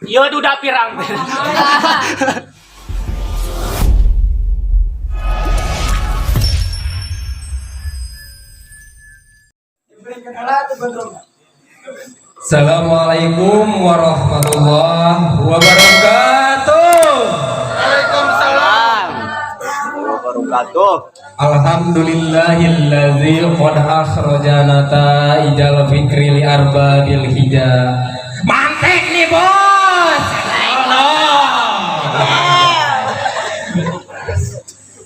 Ieu duda pirang. Assalamualaikum warahmatullahi wabarakatuh. Waalaikumsalam. Wabarakatuh. Alhamdulillahillazi qad akhraja nataijal fikri li arbabil hija. Mantek nih, bos. Allah.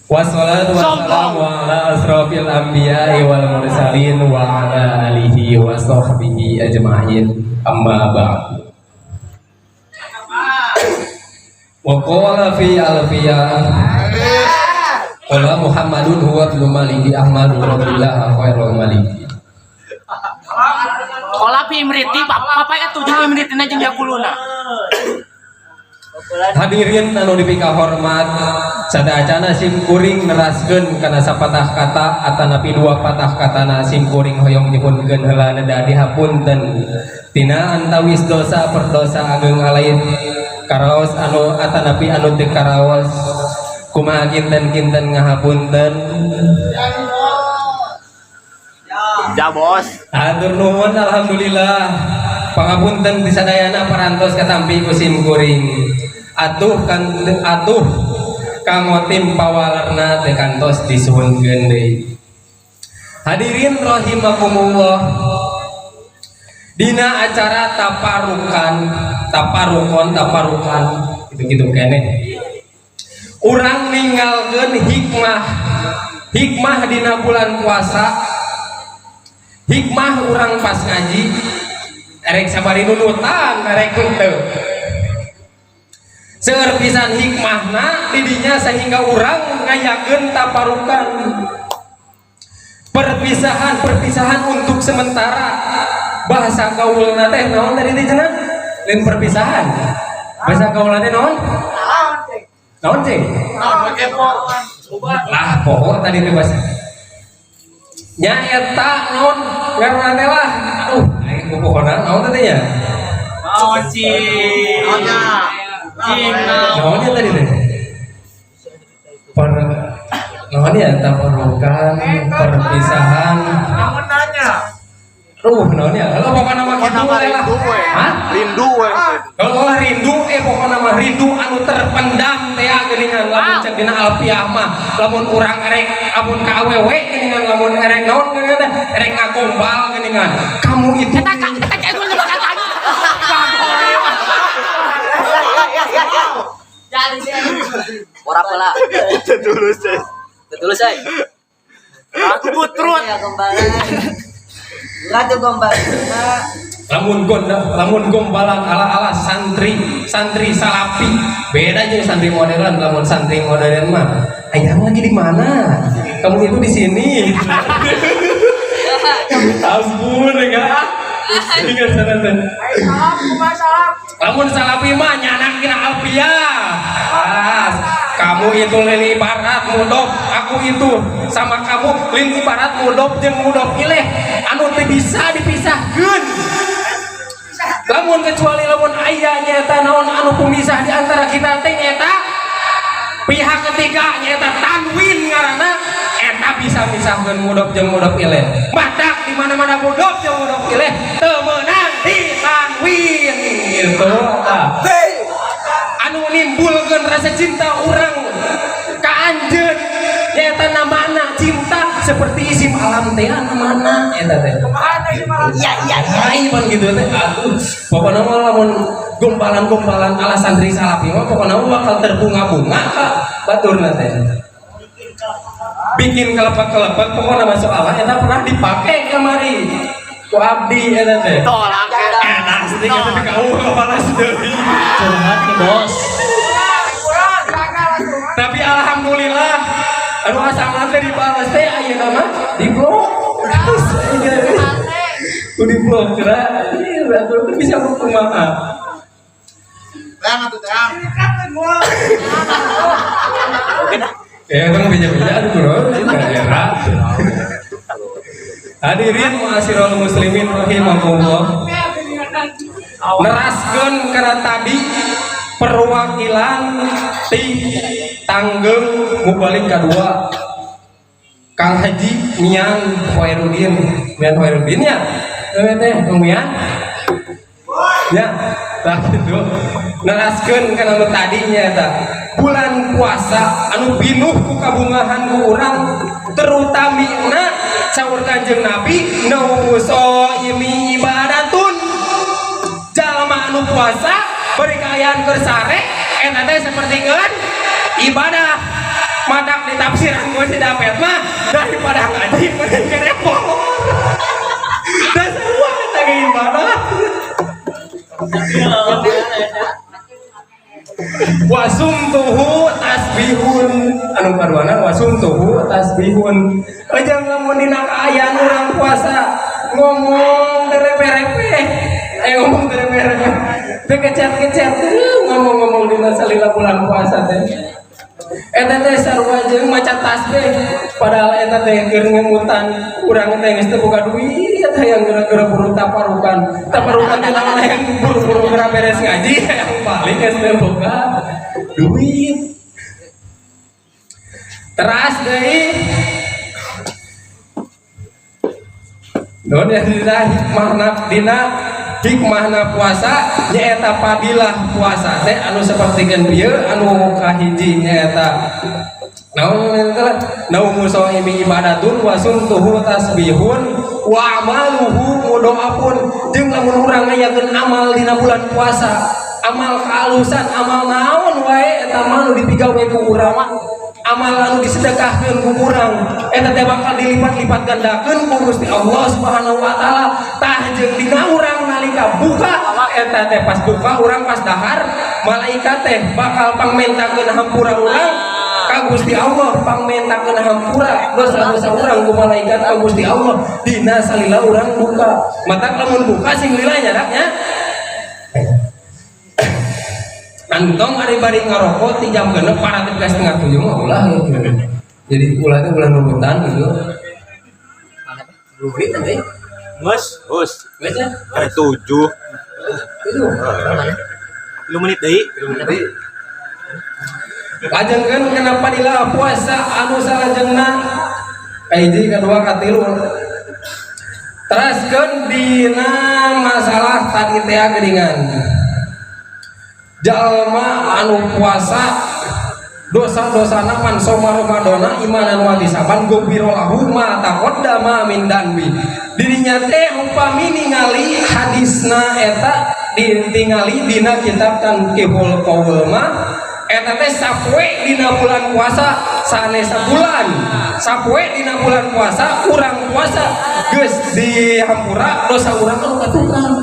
Wassalatu wassalamu ala asrafil anbiya'i wal mursalin wa ala alihi wa sahbihi ajma'in, amma ba'du. Wa qala fi alfiyah Qala Muhammadun huwa ibnu Maliki Ahmadu Rabbillah khairul Maliki. Kola pi Imriti, papa kan tujuh Imritina jeung Yakuluna. Hadirin anu dipika hormat, sadaacana sim kuring neraskeun kana sapatah kata atanapi dua patah katana, sim kuring hoyong nyuhunkeun heula neda dihapunten tina antawis dosa perdosa ageng alait, karaos anu atanapi anu teu karaos, kumaha kinten-kinten ngahapunten. Ya, bos. Atur nuhun, alhamdulillah. Pangapunten disadayana parantos katampi ku sim kuring. Atuh kan atuh kanggo tim pawalerna teu kantos disuhunkeun deui. Hadirin rahimakumullah. Dina acara taparukan, taparukon, taparukan gitu-gitu keneh. Urang ninggalkeun hikmah. Hikmah dina bulan puasa, hikmah urang pas ngaji erek sabari nunutan erek henteu, seueur pisan hikmahna didinya sehingga urang ngayakeun taparukan, perpisahan, perpisahan untuk sementara. Bahasa gaulna teh naon tadi teh cenah? Lain perpisahan, bahasa gaulna teh naon, naon cing lah, poho tadi teh bahasa nya eta naon ngaranna teh lah. Aduh, aing popohonan naon teh nya? Naon, cing? Cing naon? Naon ya tadi teh? Per naon ya, taparukan, perpisahan. Ruh, naon ya? Kalau pokoknya nama gitu Nama we lah. rindu we. Hah? Rindu we. Kalau lah rindu, pokoknya mah rindu anu terpendam teh geuningan, lamun cek dina alfiah mah lamun urang erek, lamun ka awewe geuningan, lamun erek naon geuningan teh, erek ngagombal geuningan, kamu itu Eta ka eta cek gua kata. Ora pula. Tulus, eh. Tulus ay. Aku putrut. Ya gombalan. Ratu gombalan. Lamun gonda, lamun gombalan ala ala santri, santri salafi beda jeung santri modern. Lamun santri modern mah, ayang lagi di mana, kamu itu di sini. Ampun enggak. Ingat sana teh. Lamun salafi mah nyanak kira alfiah. Ah, kamu itu lin ibarat mudhof, aku itu sama kamu lin ibarat mudhof jeung mudhof ilaih anu teu bisa dipisahkeun. Lamun kecuali lamun aya nyata naon anu pemisah di antara kita teh, nyata pihak ketiga, nyata tanwin ngaranna, eta bisa misahkeun mudhof jeung mudhof ilaih. Matak di mana-mana mudhof jeung mudhof ilaih teu meunang di tanwin gitu tah. Anu nimbulkeun rasa cinta urang ka anjeun nyaeta namana cinta seperti isim alam teh, namana eta teh. Iya iya iya. Iya pan gitu teh. Aduh, pokoknya mah lamun gombalan-gombalan ala santri salafi mah pokoknya mah bakal terbunga-bunga ka baturna teh. Bikin kelepek-kelepek pokoknya masuk Allah eta pernah dipake kamari ku abdi eta teh. Tolak. Enak sedikit tapi kau kepala deui. Curhat nih, bos. Tapi alhamdulillah anu asal teh dibalas teh ayeuna mah di blok. Ku di blok kira iya atuh teh bisa kumaha. Teang atuh teang. Ya itu mah beda-beda aduh bro. Daerah. Hadirin ma'asyiral muslimin rahimakumullah. Neraskeun kana tadi perwakilan ti Tanggeng mubalig kadua, Kang Haji Mian Khoirudin. Mian Khoirudin ya, teh Kang Mian ya. Tah gitu, neraskeun kana nu tadinya eta bulan puasa anu pinuh ku kabungahan ku urang, terutamina saur Kanjeng Nabi, naumus shoimi ibadatun, jalma anu puasa beri kaayaan keur sare eta teh sapertikeun ibadah. Matak ditafsiran ku si Dapet mah, daripada ngaji mending keneh molor, dasar sarua eta ge ibadah. Wasumtuhu tasbihun, anu kaduana wasumtuhu tasbihun. Ejang lamun dina kaayaan urang puasa ngomong derepe-repe, ngomong derepe-repe teh, kecet-kecet ngomong-ngomong dina salila bulan puasa teh, eta teh sarua jeung maca tasbih, padahal eta teh keur ngemutan urang teh geus teu boga duit, hayang geura-geura buru taparukan. Taparukan teh naon? Hayang buru-buru geura beres ngaji, hayang balik, geus teu boga duit. Teras deui. Nuhun ya, dina hikmahna, dina hikmahna puasa nyaeta fadilah puasa teh anu sapertikeun ieu. Anu kahiji nyaeta naon eta? Naumu shoimi ibadatun wa sumtuhu tasbihun wa amaluhu mudhoafun. Jeung lamun urang ngayakeun amal dina bulan puasa, amal kealusan, amal naon wae eta mah nu dipigawe ku urang, amal anu disedekahkeun ku urang, eta teh bakal dilipat-lipat gandakeun ku Gusti Allah Subhanahu wa taala. Tah, jeung dina urang nalika buka eta teh, pas buka urang, pas dahar, malaikat teh bakal pangmentakeun hampura urang ka Gusti Allah, pangmentakeun hampura dosa-dosa urang ku malaikat ka Gusti Allah dina salila urang buka. Matak lamun buka sing lila nya nya. Antong ari bari ngarokok ti jam 6 paratif ka 6.30 mah ulah gitu. Jadi ulah teh ulah nurutan gitu. Menit nanti. Nges, Hus. Geus ya? Hari 7. Itu. 3 menit deui. Lajengkeun kana fadilah puasa anu salajengna, kahiji, kadua, katilu. Teraskeun dina masalah tadi teh geuningan. Jalma anu puasa dosa-dosana, man shoma ramadhana imanan wa ihtisaban ghufira lahu ma taqaddama min dzanbi. Dirinya teh upami ningali hadisna eta ditingali dina kitab Tanqihul Qaul mah, eta teh sapoe dina bulan puasa, sanes sabulan, sapoe dina bulan puasa urang puasa geus dihampura dosa urang anu katukang.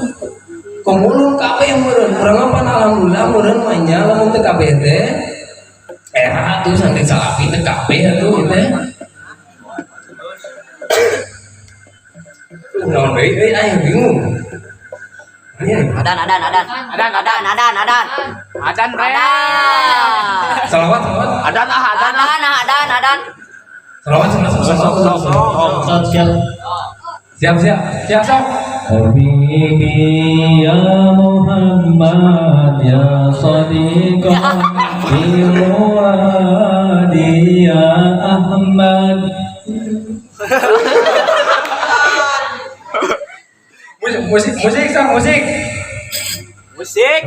Komulun kabeh meureun urang mah. Alhamdulillah meureun mah nya, lamun teu kabeh teh era tuh santai salapi teu kabeh atuh teh. Naon deui euy, aing bingung. Ini Adan, adan, adan. Adan, adan, adan, adan. Adan bre. Adan. Salawat, salawat. Adan ah, adan ah. Adan, adan, adan. Salawat, salawat, salawat, salawat. Siap, siap, siap, sok. حبيبي يا محمد يا صديق بالوادي يا أحمد. Musik, musik, musik, sok, musik. Musik.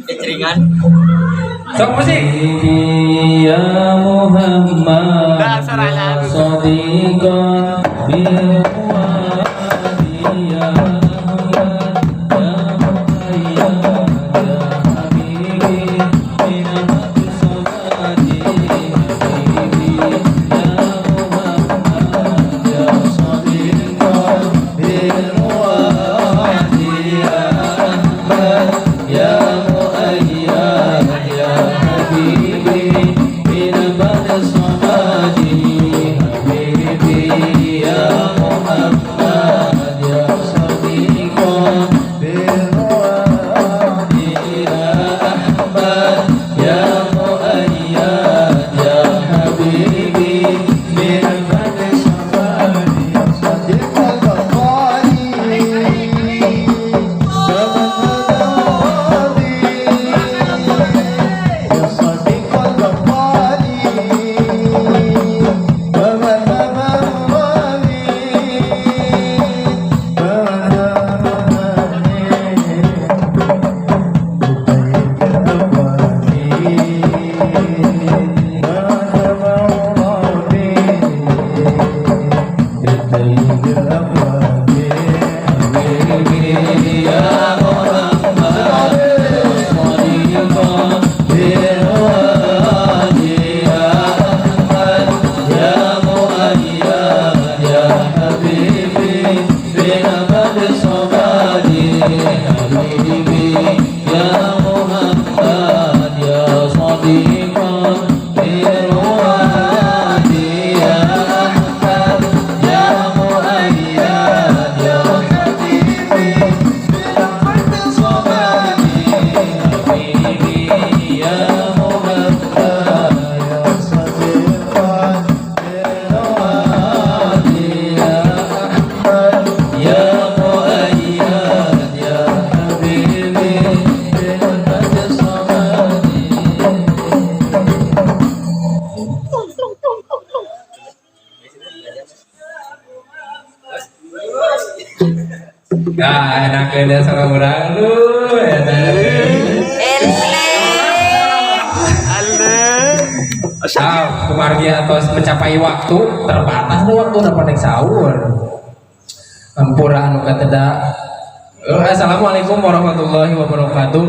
Keceringan. Sok musik. حبيبي يا محمد Dah, suaranya. يا صديق بالوادي يا أحمد يا مؤيد يا حبيبي من مقصدي حبيبي يا محمد يا صديق بالوادي يا أحمد يا مؤيد يا حبيبي من مقصدي حبيبي يا محمد. بنفد الصمد حبيبي يا محمد يا صديقا للرواد يا أحمد يا مؤيد يا حبيبي بنفد الصمد حبيبي يا محمد يا صديقا للرواد يا أحمد يا مؤيد يا حبيبي بنفد الصمد. Nah, enak dia sama urang lu enak. Ele. Ah, kumargi atos mencapai waktu terbatas tuh, waktu udah pada sahur. Ampura anu kateda. Assalamualaikum warahmatullahi wabarakatuh.